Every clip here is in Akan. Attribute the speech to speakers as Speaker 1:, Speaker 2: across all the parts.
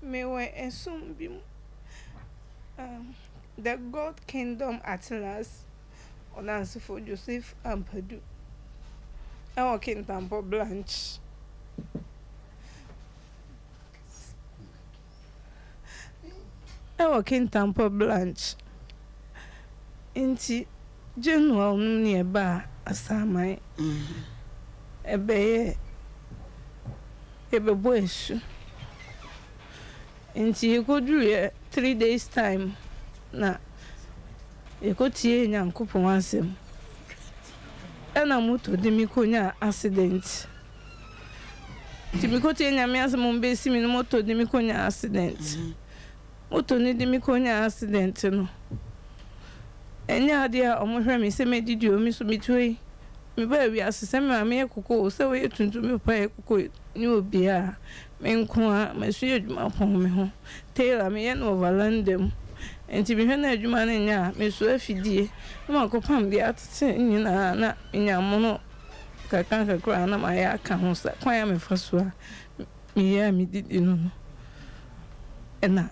Speaker 1: Mewɔ ɛsom bi mu, The God Kingdom at Last, Ɔdansefo Joseph Ampadu wɔ Kintampo Branch. Wɔ Kintampo Branch. Nti January no na yɛbaa Asaman ɛbɛyɛɛ. Yɛbɛbɔ asu. Nti yɛkɔduruiɛ three days time na yɛkɔtiee Nyankopɔn asɛm. Ɛna moto de me kɔnyaa accident. Nti mekɔtiee Nyame asɛm a wɔbɛsi me no moto de me kɔnyaa accident. Moto no de me kɔnyaa accident no, ɛnyɛ adeɛ a wɔhwɛ me sɛ mɛdidi o, me nso metuo yi. Mebaa wiase sɛ me maame yɛ kɔkɔɔ o, sɛ ɔyɛ tuntum, me papa yɛ kɔkɔɔ ne obiara. Me nko ara, masua adwuma apɔn me ho. Tailor, meyɛ no wɔ valanda mu. Enti mehwɛ na adwuma no nyɛ a, mesoa afidie na makɔpam deɛ atete nyinaa na menya mono kakra nkakra a na mayɛ aka ho. Saa kwan a mefa so a meyɛ a medidi no no na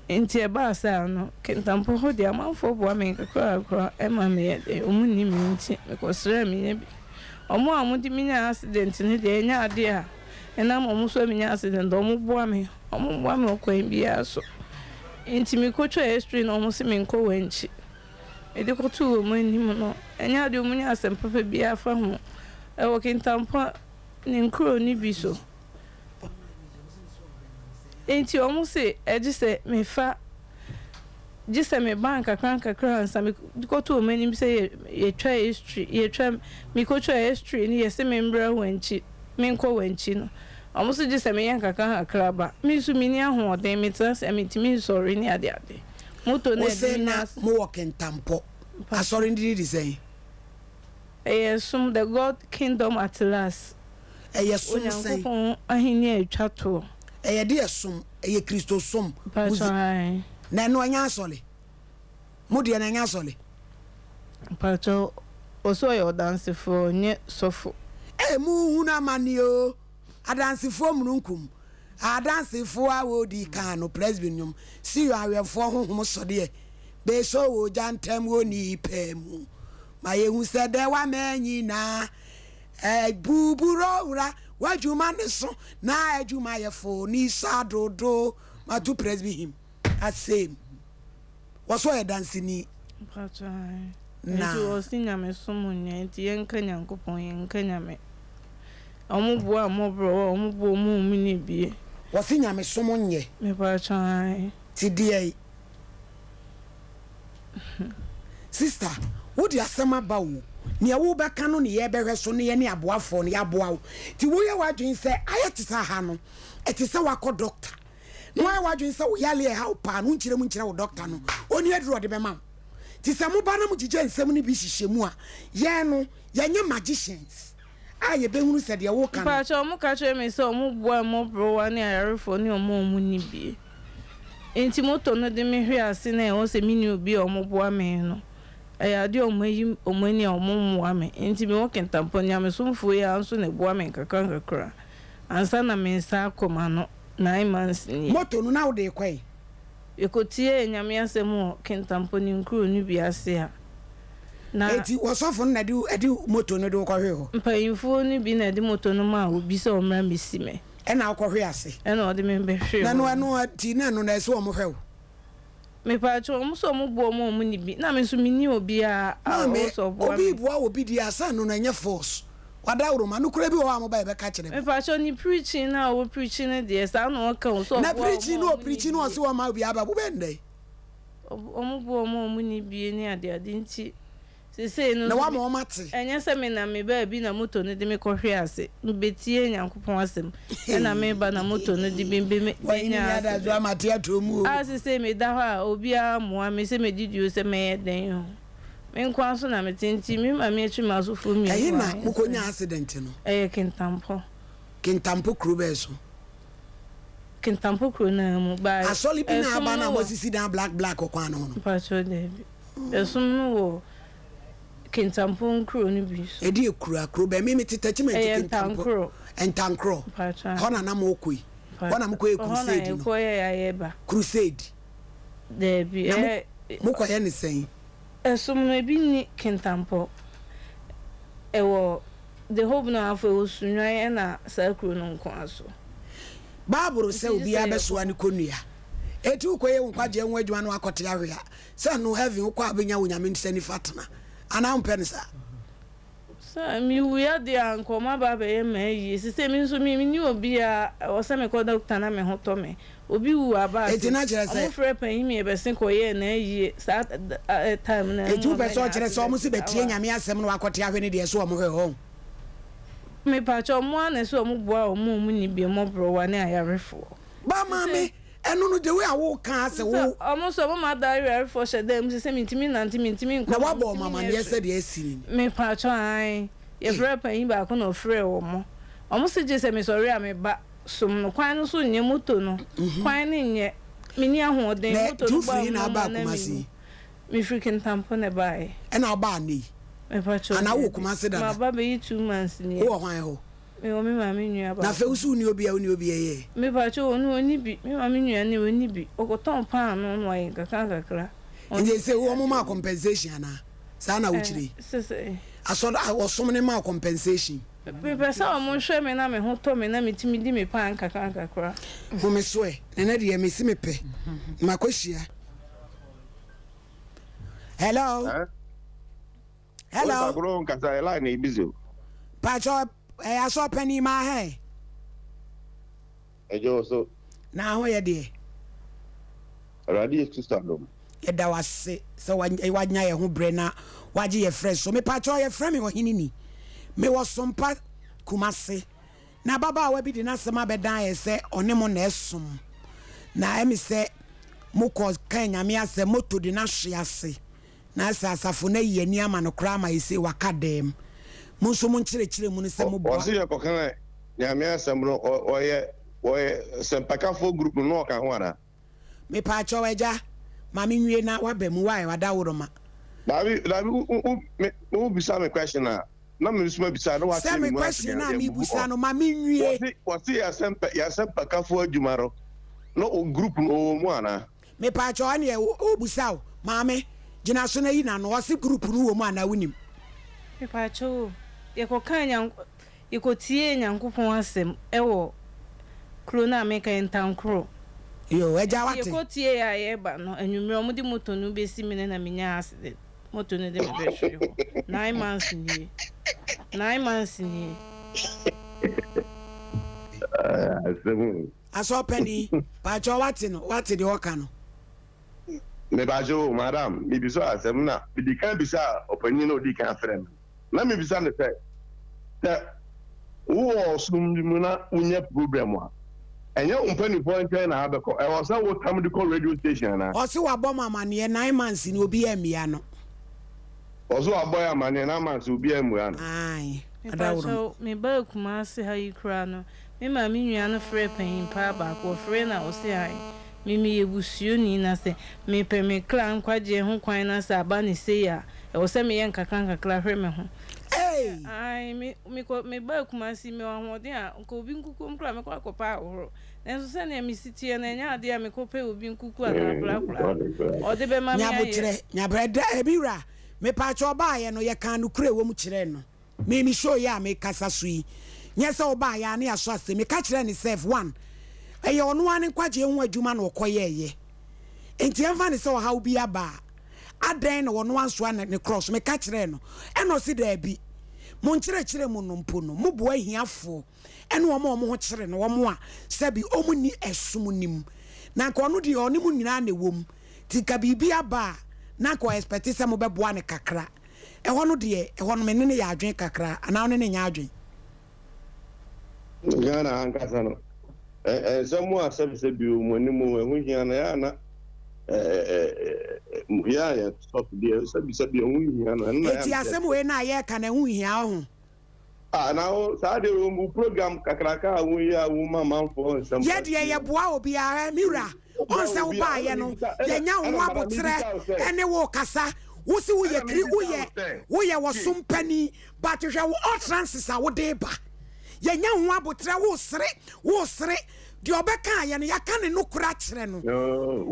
Speaker 1: nti ɛbaa saa no, Kintampo hɔ deɛ amanfoɔ boa me nkakrakra ma meyɛ dɛn, wɔn nni me nti mekɔsrɛɛ menya bi. Wɔn a wɔde me nyaa accident no deɛ ɛnyɛ adeɛ a ɛnam wɔn so a menya accident, wɔn boa me, wɔn boa me ɔkwan biara so. Nti mekɔtwaa x-ray no wɔn se menkɔ wɔn akyi. Mede kɔtoo wɔn anim no, ɛnyɛ adeɛ a wɔnya asɛm papa biara fa ho. Ɛwɔ Kintampo ne nkuro no bi so. Enti wɔn se gye sɛ mefa, gye sɛ meba nkakrankakra ansa. Mede kɔto wɔn anim sɛ yɛtwa history, yɛtwa, mekɔtwa history no yɛse memmrɛ wɔn akyi, menkɔ wɔn akyi no. Wɔn se gye sɛ meyɛ nkakrankakra ba. Me nso menni ahoɔden, metena ase a mentumi nsɔre ne adeade. Moto no a
Speaker 2: Wo
Speaker 1: ɛde
Speaker 2: se
Speaker 1: me
Speaker 2: na
Speaker 1: nya.
Speaker 2: mowɔ Kintampo asɔre no din de sɛn?
Speaker 1: Ɛyɛ som, The God Kingdom at Last.
Speaker 2: Ɛyɛ som sɛn?
Speaker 1: Onyankopɔn Ahenni a Etwa Toɔ.
Speaker 2: Ɛyɛ deɛ som? Ɛyɛ Kristosom.
Speaker 1: Mpakyɛw, ae.
Speaker 2: Na ɛno ɛnyɛ asɔre? Mo deɛ no ɛnyɛ asɔre?
Speaker 1: Mpakyɛw, ɔse ɔyɛ ɔdansefoɔ, ɔnyɛ sɔfo.
Speaker 2: Ee, monhunu amane oo. Adansefoɔ mununkum, Adansefoɔ a wɔdi kan no, Presby nnwom, Sion awɛmfoɔ honhom sɔdeɛ, Beso wɔ gya ntam wɔ nnipa mu, Ma yɛhu sɛ dɛ wama nyinaa Buburo wura, w'adwuma ne so, Na adwumayɛfo ni sa dodo, Mato Presby hymn asɛm. Wɔso ɔyɛ danseni.
Speaker 1: Mpakyɛ ae. Na. Nti wɔse nyamesom nyɛ nti yɛnka Nyankopɔn yɛnka Nyame. Ɔmo boa mmɔborɔwa ɔmo boa ɔmo a ɔmo nni bie.
Speaker 2: Wɔse nyamesom nyɛ.
Speaker 1: Mepakyɛ ae.
Speaker 2: Ti deɛn. Sister wode asɛm aba o. Nea wobɛka no ne yɛbɛhwɛ so ne yɛne aboafoɔ no yɛaboa wo. Nti woyɛ w'adwene sɛ ayɛ te sɛ ha no ɛte sɛ woakɔ doctor. na wayɛ w'adwene sɛ wo yare a ɛha wo paa no wonkyerɛ mu nkyerɛ wo dɔkta no, ɔnni aduru a ɔde bɛma wo. Nti sɛ moba na mogyigya nsɛm no bi hyehyɛ mu a, yɛn no, yɛnyɛ magicians a yɛbɛhunu sɛ deɛ woreka no.
Speaker 1: Mpakyɛw, ɔmo ka kyerɛ me sɛ ɔmo boa mmɔborowa ne ayarefoɔ ne ɔmo a ɔmo nni bie. Nti moto no de me hwe ase na ɛwɔ sɛ menni obi a ɔmo boa me no, ɛyɛ adeɛ a ɔmo ayi ɔmo ani a ɔmo mmoa me. Nti mewɔ Kintampo, nyamesomfoɔ yi ara nso na ɛboa me nkakra nkakra ansa na me nsa akɔ m'ano. 9 months nie.
Speaker 2: Moto no na wode rekɔ he?
Speaker 1: Yɛkɔtiee Nyame asɛm wɔ Kintampo ne nkuro no bi ase a, na.
Speaker 2: Enti ɔsɔfo no na ɛde moto no de wo kɔhwee hɔ?
Speaker 1: Mpanyimfoɔ no bi na ɛde moto no maa obi sɛ ɔmmra mmɛsi me.
Speaker 2: Ɛna wokɔhwee ase?
Speaker 1: Ɛna ɔde me bɛhwee hɔ.
Speaker 2: Na ɛno ɛno nti na ɛno na ɛsɛ wɔn hwɛ wo?
Speaker 1: Mepaakyɛw, wɔn sɛ wɔn boa wɔn a wɔn nni bi, na me nso menni obiara a ɔwɔ sɛ ɔboa me.
Speaker 2: Maame, obi reboa obi deɛ a, sɛ ɛno no ɛnyɛ force. Wadaworoma, nokorɛ bi wɔ hɔ a moba yɛbɛka kyerɛ mo.
Speaker 1: Mepaakyɛw, ne preaching no a ɔwɔ preaching no deɛ, saa na ɔka o, sɛ ɔboa
Speaker 2: Na
Speaker 1: wɔn a
Speaker 2: preaching no
Speaker 1: wɔn nni
Speaker 2: ɔpreachi no
Speaker 1: bie.
Speaker 2: ɔse ɔmma obiara ba, wobɛyɛ no dɛn?
Speaker 1: Wɔn boa wɔn a wɔn nni bie ne adeade nti. Seesei no
Speaker 2: Na
Speaker 1: nso,
Speaker 2: woama wɔn ate.
Speaker 1: ɛnyɛ sɛ menam me baabi na moto no de me kɔhwe ase. Mebetiee Nyankopɔn asɛm, ɛna mereba na moto no de me
Speaker 2: W'ahenni
Speaker 1: benyaa
Speaker 2: ada so
Speaker 1: accident.
Speaker 2: ama ate atɔ mu o.
Speaker 1: A seesei meda hɔ a, obiara mmoa me sɛ medidi o, sɛ mɛyɛ dɛn o. Me nko ara nso na mete nti, me maame akyi m'asofoɔ mmienu
Speaker 2: Ɛhe
Speaker 1: wɔ
Speaker 2: na
Speaker 1: ahensɛm.
Speaker 2: mokɔnyaa accident no?
Speaker 1: Ɛyɛ Kintampo.
Speaker 2: Kintampo kuro bɛn so?
Speaker 1: Kintampo kuro no ara mu, but
Speaker 2: Asɔre bi na
Speaker 1: ɛsom
Speaker 2: aba no a
Speaker 1: no wɔ.
Speaker 2: moasisi dan black black wɔ kwan no ho no?
Speaker 1: Mpakyɛw, daabi. Ɛsom no wɔ Kintampo nkuro no bi so.
Speaker 2: Ɛdeɛ kuro a? Kuro bɛn? Me mete Techiman nti
Speaker 1: Ɛyɛ
Speaker 2: Kintampo.
Speaker 1: Ntankorɔ.
Speaker 2: Ntankorɔ.
Speaker 1: Mpakyɛw.
Speaker 2: Hɔ na na mokɔ yi. Hɔ na mokɔyɛ crusade no?
Speaker 1: Ɛhɔ na yɛkɔyɛɛ a yɛba.
Speaker 2: Crusade?
Speaker 1: Daabi,
Speaker 2: Na
Speaker 1: ɛyɛ.
Speaker 2: mokɔyɛ no sɛn?
Speaker 1: Ɛsom no, ebi nni Kintampo. Ɛwɔ The Hope no afo, ɛwɔ Sunnwan ɛna saa kuro no nko ara so.
Speaker 2: Bible sɛ
Speaker 1: Nti gye sɛ
Speaker 2: obiara
Speaker 1: yɛkɔ.
Speaker 2: bɛsoa ne kɔnnua. Enti wokɔyɛ wo nkwagyeɛ ho adwuma na woakɔte ahwe a, sɛ ɛno heaven wokɔ a wobɛnya wo Nyame nsa nifa tena. Anaa wompɛ no saa?
Speaker 1: Sɛ mewu ya deɛ a anka ɔmo aba abɛyɛ me ayie. Sesei me nso me menni obiara, ɛwɔ sɛ mekɔ dɔkta na me ho tɔ me. Obi wu aba ase,
Speaker 2: Enti na kyerɛ sɛ.
Speaker 1: ɔmo frɛ panyin me yɛbɛse kɔ yɛɛ no ayie saa time no
Speaker 2: Enti
Speaker 1: ɛna
Speaker 2: wopɛ sɛ
Speaker 1: manya
Speaker 2: ɔkyerɛ sɛ ɔmo
Speaker 1: accident
Speaker 2: se
Speaker 1: saa
Speaker 2: bɛtie
Speaker 1: wa.
Speaker 2: Nyame asɛm na wakɔte ahwe no deɛ so ɔmo hwɛ hɔ?
Speaker 1: Mepakyɛw ɔmo ara na ɛsɛ ɔmo boa ɔmo a ɔmo nni bi, mmɔborɔwa ne ayarefoɔ.
Speaker 2: Ba maame, ɛno no the way a wo ka asɛ wo.
Speaker 1: Sɛ ɔmo nso ɔmo ma da ayarefoɔ hyɛ dan mu sɛ mentumi nnante mentumi nkɔ
Speaker 2: Na wabɔ ɔmo
Speaker 1: mentumi nyɛ
Speaker 2: amaneɛ sɛ
Speaker 1: hwee.
Speaker 2: deɛ asi no ni.
Speaker 1: Mepakyɛw ae, yɛfrɛɛ panyin baako na ɔfrɛɛ ɔmo. Ɔmo se gye sɛ mesɔre a meba som no kwan no so nyɛ moto no kwan no nyɛ menni ahoɔden
Speaker 2: Na
Speaker 1: moto
Speaker 2: nti
Speaker 1: no
Speaker 2: wo
Speaker 1: bɔ
Speaker 2: firi he na
Speaker 1: amena mu
Speaker 2: abaa
Speaker 1: a na
Speaker 2: Kumasi
Speaker 1: mewu.
Speaker 2: yi?
Speaker 1: Mefiri Kintampo na ɛbaeɛ.
Speaker 2: Ɛna wobaa nnɛ yi?
Speaker 1: Mepakyɛw
Speaker 2: Anaa wowɔ
Speaker 1: daabi.
Speaker 2: Kumasi dada?
Speaker 1: Maba bɛyi 2 months nie.
Speaker 2: Wowɔ hwan hɔ?
Speaker 1: Mewɔ me maame nua
Speaker 2: Na afei
Speaker 1: baako.
Speaker 2: wo se wonni obi a wonni obi ɛyɛ?
Speaker 1: Mepakyɛw ɔno ɔnni bi. Me maame nua no ɔnni bi. Ɔkɔtɔn paanoo na wayɛ nkakra nkakra.
Speaker 2: Nti seisei wo wɔn ma wo compensation anaa? Saa na wokyerɛ yi?
Speaker 1: Sɛ sɛn?
Speaker 2: Asɔre ɔsom no ma wo compensation?
Speaker 1: Mepɛ sɛ wɔn hwɛ me na me ho tɔ me na metumi di me paa nkakra nkakra.
Speaker 2: Home so ɛ, nɛnɛ deɛ mesi mepɛ makɔhyia. Hello.
Speaker 3: Eh?
Speaker 2: Hello.
Speaker 3: Onipa nkasa ɛ line na ebizi o.
Speaker 2: Pacho ɛyɛ asɔ panyin maa hɛn.
Speaker 3: Ɛgye wo so.
Speaker 2: Na ho yɛ deɛ.
Speaker 3: Awurade Yesu Kristo adom.
Speaker 2: Yɛda wo ase sɛ wanya yɛn ho berɛ na wagye yɛ frɛ so. Mepakyɛw yɛfrɛ me Ɔhene ni. Mewɔ Sompa Kumase. Na ababaawa bi de n'asɛm abɛdan yɛ sɛ ɔne mo na ɛsom. Na ɛme sɛ mokɔ kan Nyame asɛm, moto de no ahwe ase. Na sɛ asafo no ayi ani ama no koraa ma ɛsei waka dɛm. Mo nso mo nkyerɛkyerɛ mu no sɛ moboa.
Speaker 3: Ɔse yɛkɔka Nyame asɛm no ɔyɛ ɔyɛ sɛmpakafoɔ group no na ɔka ho anaa?
Speaker 2: Mepaakyɛw agya, ma me nwie na waba mu why wadaworoma.
Speaker 3: Dabi dabi wo wo me wo bisa me question a na me nso mabisa na
Speaker 2: Sɛ
Speaker 3: wakyerɛ
Speaker 2: me
Speaker 3: me mu ase
Speaker 2: question
Speaker 3: deɛ
Speaker 2: no a
Speaker 3: deɛ move
Speaker 2: mebusa
Speaker 3: on.
Speaker 2: no ma me nwie.
Speaker 3: Wɔse wɔse yɛasɛmpa yɛasɛmpakafoɔ adwuma no na o group no ɔwɔ mu anaa?
Speaker 2: Mepaakyɛw ɛneɛ ɔbusa wo maame gyina so na yi n'ano ɔse group no wɔ mu anaa wonim.
Speaker 1: Mepaakyɛw o, yɛkɔkaa Nyank Yɛkɔtiee Nyankopɔn asɛm wɔ kuro no a meka yi, Ntankoro.
Speaker 2: Yoo, agya
Speaker 1: Nti
Speaker 2: wate.
Speaker 1: yɛkɔtieeɛ a yɛreba no, anwummerɛ wɔde moto no bɛsi me no na menyaa accident. Moto no de me bɛhwee hɔ. 9 months nie. 9 months nie.
Speaker 3: Asɛm o.
Speaker 2: Asɔɔpani, pakyɛw wate no, wate deɛ ɔka no.
Speaker 3: Mepakyɛw o, madam, mebisa wo asɛm na medi kan bisaa ɔpanyin no a odii kan frɛɛ me no. Na mebisa no sɛ, Sɛ wowɔ ɔsom bi mu na wunya problem a, ɛnyɛ wo mpanimfoɔ nkyɛn na abɛkɔ, ɛwɔ sɛ wotam de kɔ radio station anaa?
Speaker 2: Ɔse wabɔ mo amaneɛ 9 months ni obiaa ammia no.
Speaker 3: Ɔse wabɔ yɛn amaneɛ 9 months obiaa ammua no.
Speaker 2: Ae, adaworoma.
Speaker 1: Mepakyɛw, mebaa Kumasi ha yi koraa no, me maame nua no frɛɛ panyin paa baako, ɔfrɛɛ no a ɔse ae, Me meyɛ busuani na sɛ mepɛ me kra nkwagyeɛ ho kwan na sɛ aba no sei a, ɛwɔ sɛ meyɛ nkakrankakra hwɛ me ho.
Speaker 2: Ei!
Speaker 1: Ae, me, mekɔ, mebaa Kumasi, mewɔ ahoɔden a, nka obi nkukuom koraa mɛkɔ akɔpɛ ahohoro. Nanso sɛdeɛ mesi teɛ no, ɛnyɛ adeɛ a mekɔpɛ obi nkuku anaa prapra a, ɔde bɛma me ayɛ.
Speaker 2: Nyaboterɛ, nyabrɛ, da, me wura, mepaakyɛw ɔbaayɛ no, yɛkaa nokorɛ ɛwɔ mu kyerɛɛ no. Me me show yi a me kasa so yi nyɛ sɛ ɔbaa yɛ a ne yɛasɔ asɛm. Me ka kyerɛɛ no sɛ one, ɛyɛ ɔno ara ne nkwagyeɛ ho adwuma na ɔkɔ yɛɛyɛ. Nti ɛmfa no sɛ ɔhaw bi aba a, adɛn na ɔno ansoa ne cross? Me ka kyerɛɛ no, ɛna ɔse daabi, mo nkyerɛkyerɛ mu no mpo no, mo boa ahiafoɔ ɛne wɔn a wɔn ho kyere no, wɔn a sɛbi wɔn nni ɛsom no mu. Na nka ɔno deɛ ɔne mo nyinaa na ɛwɔ mu, nti nka biribi aba a, na nka ɔ expect sɛ mobɛboa no kakra. Ɛhɔ no deɛ, ɛhɔ no me ne no yɛ adwene kakra, anaa wo ne no nyɛ adwene?
Speaker 3: Ghana ha ankasa no, nsɛm a sɛbisɛbi o, mo anim o, ɛho hia no, ɛyɛ a na yɛ a yɛsɔ so deɛ sɛbisɛbi ɛho nhia no, ɛno na ɛyɛ a
Speaker 2: Enti
Speaker 3: mete
Speaker 2: asɛm
Speaker 3: aseɛ.
Speaker 2: wei no a yɛreka no, ɛho nhia wo ho?
Speaker 3: Ah, na wo, saa deɛ wo program kakraka a woyɛ a woma amanfoɔ nsɛm
Speaker 2: Yɛ
Speaker 3: pa
Speaker 2: deɛ
Speaker 3: tie no.
Speaker 2: yɛboa obiara, me wura.
Speaker 3: Woboa
Speaker 2: Ɔn sɛ
Speaker 3: obi a, ɛna
Speaker 2: wobaayɛ no,
Speaker 3: mebisa, ɛna,
Speaker 2: yɛnya wo
Speaker 3: ɛna
Speaker 2: ho
Speaker 3: madam
Speaker 2: aboterɛ
Speaker 3: mebisa wo sɛ,
Speaker 2: ɛne wo kasa. Wo se woyɛ
Speaker 3: ɛna
Speaker 2: kri,
Speaker 3: mebisa wo
Speaker 2: woyɛ,
Speaker 3: sɛ,
Speaker 2: woyɛ
Speaker 3: tie.
Speaker 2: wɔsom panin, but hwɛ wo utterances a wode ba. Yɛnya wo ho aboterɛ, wosere, wosere. Deɛ ɔbɛkaeɛ no, yɛaka ne nokorɛ akyerɛ no.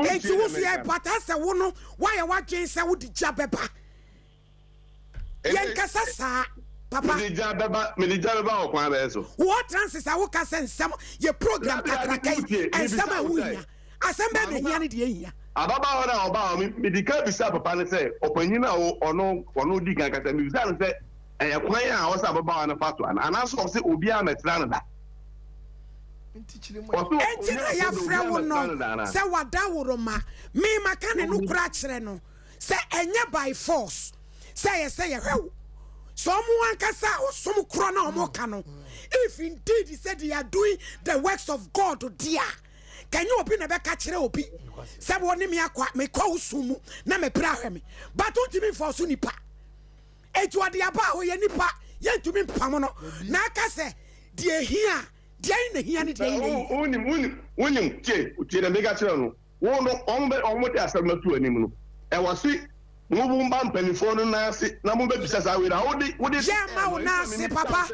Speaker 2: Enti wo nso yɛpata sɛ wo no woayɛ w'adwene sɛ wode gya bɛba. Yɛnkasa saa, papa.
Speaker 3: Mede gya bɛba, mede gya bɛba wɔ kwan bɛn so?
Speaker 2: Wo utterances a woka sɛ nsɛm yɛ program kakraka yi, nsɛm a ɛho hia. Asɛm bɛn na ɛhia ne deɛ ɛnhia?
Speaker 3: Ababaawa no a ɔbaa hɔ, medi kan bisaa papa no sɛ, ɔpanyin a ɔno ɔno di kan kasa, mebisaa no sɛ ɛyɛ kwan a ɔsɛ ababaawa no fa so anaa, anaasɛ ɔse obiara mmɛsra no da.
Speaker 2: Enti na yɛafrɛ wo no sɛ w'adaworoma. Me maka ne nokorɛ akyerɛ no sɛ ɛnyɛ by force sɛ ɛyɛ sɛ yɛhwɛ wo. Sɛ ɔmo ankasa ɔsom korɔ na ɔmo ka no, if indeed sɛ they are doing the works of God deɛ a, ka ɛnyɛ obi na ɛbɛka kyerɛ obi sɛ wo ne me akɔ a, mekɔ wo som mu na mepere ahwɛ me. But wontumi mfɔɔso nipa. Enti ɔde aba a ɔyɛ nipa, yɛntumi mpamo no. Na aka sɛ deɛ ehia a, deɛn na ehia ne deɛn na ehia.
Speaker 3: Wonim, wonim, wonim, tie, tie na meka kyerɛ no. Wo no, wɔn bɛ, wɔn de asɛm no to anim no, ɛwɔ se mo mo ba mpanimfoɔ no nan ase na mo bɛbisa saa wei na wode, wode.
Speaker 2: Yɛmma wo nan ase, papa.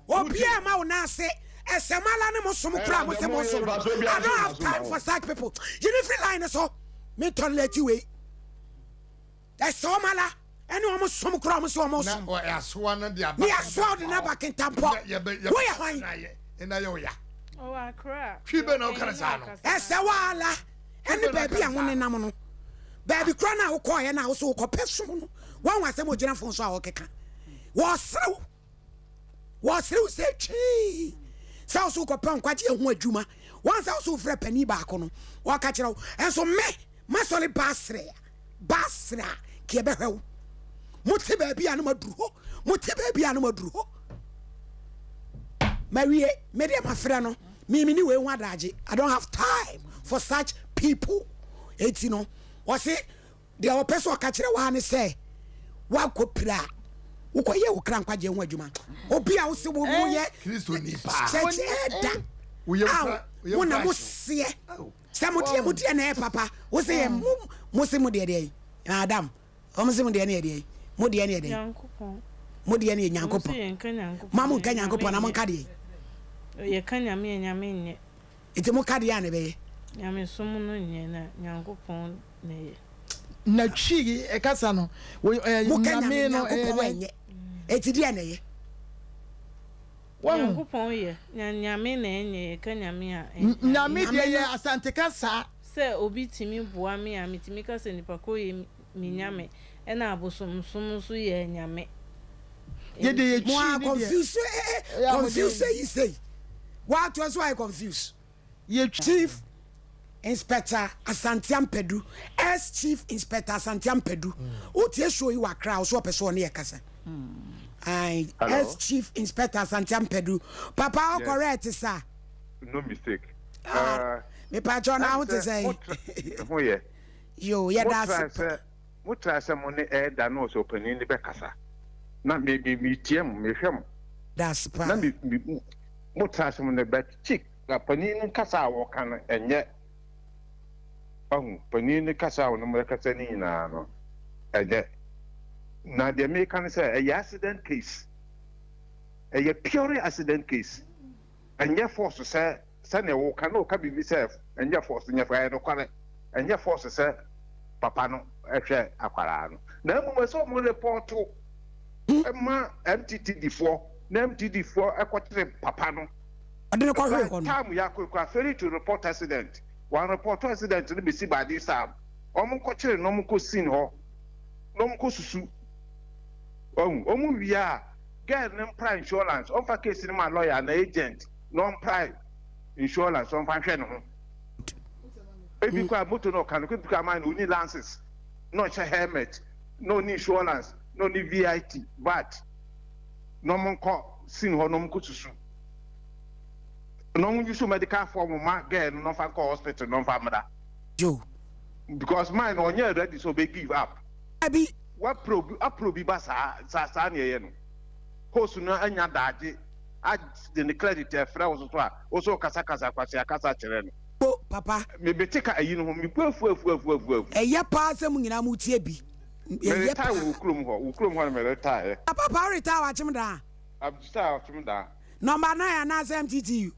Speaker 2: Obiara mma wo nan ase. Ɛsɛ mo ala ne mo som koraa mo se mo som no. I don't have time for such people. Yi me firi line no so. Me tolerate wei. Ɛsɛ wɔn ala ɛne wɔn som koraa wɔn sɛ wɔn som.
Speaker 4: Na asoa no de aba.
Speaker 2: Ne asoa de n'aba kentampɔ. Woyɛ hwan?
Speaker 4: Ɛna yɛ ɔya.
Speaker 1: Ɔwɔ akra.
Speaker 4: Twi bɛ na ɔka ne saa no.
Speaker 2: Ɛsɛ wɔn ala ɛne baabi a wɔn nenam no. Baabi koraa na wokɔɔyɛ na wosɛ wokɔpɛ som no. Wɔn asɛm ogyina fon so a ɔkeka. Wɔserew. Wɔserew sɛ twee sɛ wo so wokɔpɛ nkwagye ho adwuma. Wɔn sɛ wo so wofrɛ panin baako no wɔka kyerɛ wo. Ɛnso me masɔre baasere baasere a ka yɛbɛhwɛ wo. Mote baabi a na moaduru hɔ. Mote baabi a na moaduru hɔ. Mawie me deɛ mafrɛ no. Me me ni wei ho adagye. I don't have time for such people. Eti no wɔse Deɛ ɔpɛ sɛ ɔka kyerɛ wo ara ne sɛ woakɔ pira a wokɔyɛ wo kra nkwagyeɛ ho adwuma. Obi a wose wo moyɛ church ɛda a mo na mo seɛ sɛ mo deɛ mo deɛ na ɛyɛ papa wo se yɛ mo mo se mo deɛ deɛ Adam wɔn se mo deɛ ne yɛ deɛ mo deɛ ne yɛ deɛ mo deɛ ne yɛ Nyankopɔn ma mo nka Nyankopɔn na mo nka deɛ
Speaker 1: yɛka Nyame a Nyame nyɛ.
Speaker 2: Nti mo ka deɛ a na ɛbɛyɛ.
Speaker 1: Nyamesom no nyɛ na Nyankopɔn na ɛyɛ.
Speaker 5: Na Twi kasa no,
Speaker 2: Mo ka
Speaker 5: Nyame
Speaker 2: Nyame
Speaker 5: no ɛyɛ
Speaker 2: Nyankopɔn
Speaker 5: dɛn?
Speaker 2: ɛnyɛ. Enti deɛ na ɛyɛ.
Speaker 5: Wahu?
Speaker 1: Nyankopɔn yɛ, na Nyame na ɛnyɛ, yɛka Nyame a, ɛ,
Speaker 5: Nyame
Speaker 1: Nyame
Speaker 5: deɛ
Speaker 2: Nyame
Speaker 5: yɛ
Speaker 2: no.
Speaker 5: Asante kasa.
Speaker 1: Sɛ obi tumi boa me a, metumi ka sɛ nipa korɔ yɛ me Nyame, ɛna abosomsom nso yɛ anyame.
Speaker 5: Yɛ deɛ yɛ
Speaker 2: Mo
Speaker 5: Twi
Speaker 2: a
Speaker 5: ne deɛ.
Speaker 2: confuse eh eh
Speaker 5: Ɛyɛ a mo deɛ.
Speaker 2: confuse yi sei. W'atoa so ayɛ confuse.
Speaker 5: Yɛ Twi.
Speaker 2: Chief Inspector Asante Ampadu, ex Chief Inspector Asante Ampadu, wotie show yi wɔ Accra a, wo so ɔpɛ sɛ ɔne yɛ kasa. Aye,
Speaker 6: Hello.
Speaker 2: ex Chief Inspector Asante Ampadu, papa wo
Speaker 6: Yes.
Speaker 2: correct sa?
Speaker 6: No mistake.
Speaker 2: Ah,
Speaker 6: Uh,
Speaker 2: mepatwɔ na
Speaker 6: ɛm
Speaker 2: ho te
Speaker 6: sɛ
Speaker 2: sɛn?
Speaker 6: mo tra ho yɛ.
Speaker 2: Yo,
Speaker 6: Mo
Speaker 2: yɛda
Speaker 6: tra
Speaker 2: ase pa.
Speaker 6: sɛ mo tra sɛ mo ne ɛɛda ne ɔsɔpanin no bɛkasa. Na me me me tie mo, mehwɛ mo.
Speaker 2: Da ase
Speaker 6: Na
Speaker 2: paa.
Speaker 6: me me mo tra sɛ mo ne but chick na panin no kasa a wɔka no ɛnyɛ wahu panin no kasa a ɔne mo rekasa no nyinaa no ɛnyɛ. Na deɛ meka no sɛ ɛyɛ accident case. Ɛyɛ purely accident case. Ɛnyɛ force sɛ sɛnea woka na ɔka biribi sɛ ɛnyɛ force nyɛ ɛyɛ nokware ɛnyɛ force sɛ papa no hwɛ akwaraa no na mmom ɛsɛ ɔmo repɔto ma MTTD foɔ na MTD foɔ ɛkɔkyere papa no.
Speaker 2: Ɔde no kɔhwee hɔ no.
Speaker 6: Time yɛ akɔ ekura failing to report accident wɔn report accident no besi by this time ɔmo nkɔkyere no ɔmo nkɔ scene hɔ na ɔmo nkɔ susu ɔmo ɔmo wie a girl no mpra insurance ɔmfa case no ma lawyer na agent na ɔmpra insurance ɔmfa nhwɛ ne ho ebi kora moto na ɔka no ebi kora man no ɔni lances na ɔhyɛ helmet na ɔni insurance na ɔni vit vat na ɔmo nkɔ sin hɔ na ɔmo nkɔ susu na ɔmo use medical form ma girl no na ɔmfa nkɔ hospital na ɔmfa mmra
Speaker 2: Yo.
Speaker 6: because man no ɔnyɛ ready sɛ ɔbɛ give up.
Speaker 2: Dabi.
Speaker 6: Wapra obi apra obi ba saa saa saa na ɛyɛ no host no anya daagye ade ne credit ɛfrɛ wo soso a wo so kasa kasa kwasea kasa kyerɛ no.
Speaker 2: Bo papa.
Speaker 6: Me bete ka ayi no ho me bu afu afu afu afu afu.
Speaker 2: Ɛyɛ paa sɛ mo nyinaa mo tie bi.
Speaker 6: Me
Speaker 2: Ɛyɛ
Speaker 6: retire
Speaker 2: paa.
Speaker 6: wɔ wo kurom hɔ wo kurom hɔ na me retire.
Speaker 2: Papa wo retire wɔ Akyem daa?
Speaker 6: Retire wɔ Akyem daa.
Speaker 2: Number 9 anaasɛ MTTU?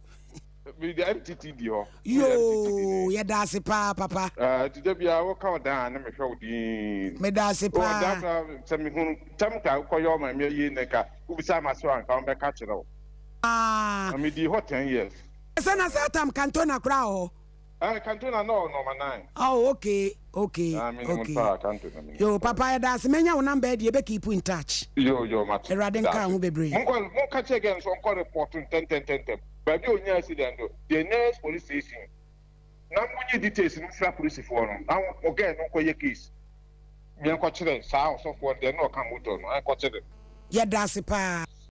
Speaker 6: Mede MTTD hɔ.
Speaker 2: Yoo, yɛda ase paa papa.
Speaker 6: Ah, nti da biara woka ɔdan a na mehwɛ wo dinn.
Speaker 2: Meda ase
Speaker 6: paa. Ɔdan
Speaker 2: koraa
Speaker 6: sɛ mehunu tam ka wokɔyɛ ɔma me ayie nnɛ ka wobisa ma so anka wɔbɛka kyerɛ wo.
Speaker 2: Ah.
Speaker 6: Na medii hɔ 10 years.
Speaker 2: Sɛ na saa tam Cantona koraa wɔ hɔ.
Speaker 6: Eh, Cantona na ɔwɔ nɔma 9.
Speaker 2: Oh, okay, okay,
Speaker 6: Ah, menim
Speaker 2: okay.
Speaker 6: paa Cantona menim.
Speaker 2: Yo, papa yɛda ase. Menya wo number adi, yɛbɛ keep in touch.
Speaker 6: Yo, yo, mate.
Speaker 2: Awurade nka ho bebree.
Speaker 6: Monkɔ, monka kyerɛ girl no sɛ ɔnkɔ report ntɛntɛntɛntɛm. Baabi a ɔnyaa accident no, the nearest police station na monyi details no mfiri apolisifoɔ no na mo girl no nkɔyɛ case. Yɛnkɔkyere saa ɔsɔfoɔ no deɛ na ɔka motor no, ɛnkɔkyere no.
Speaker 2: Yɛda ase paa.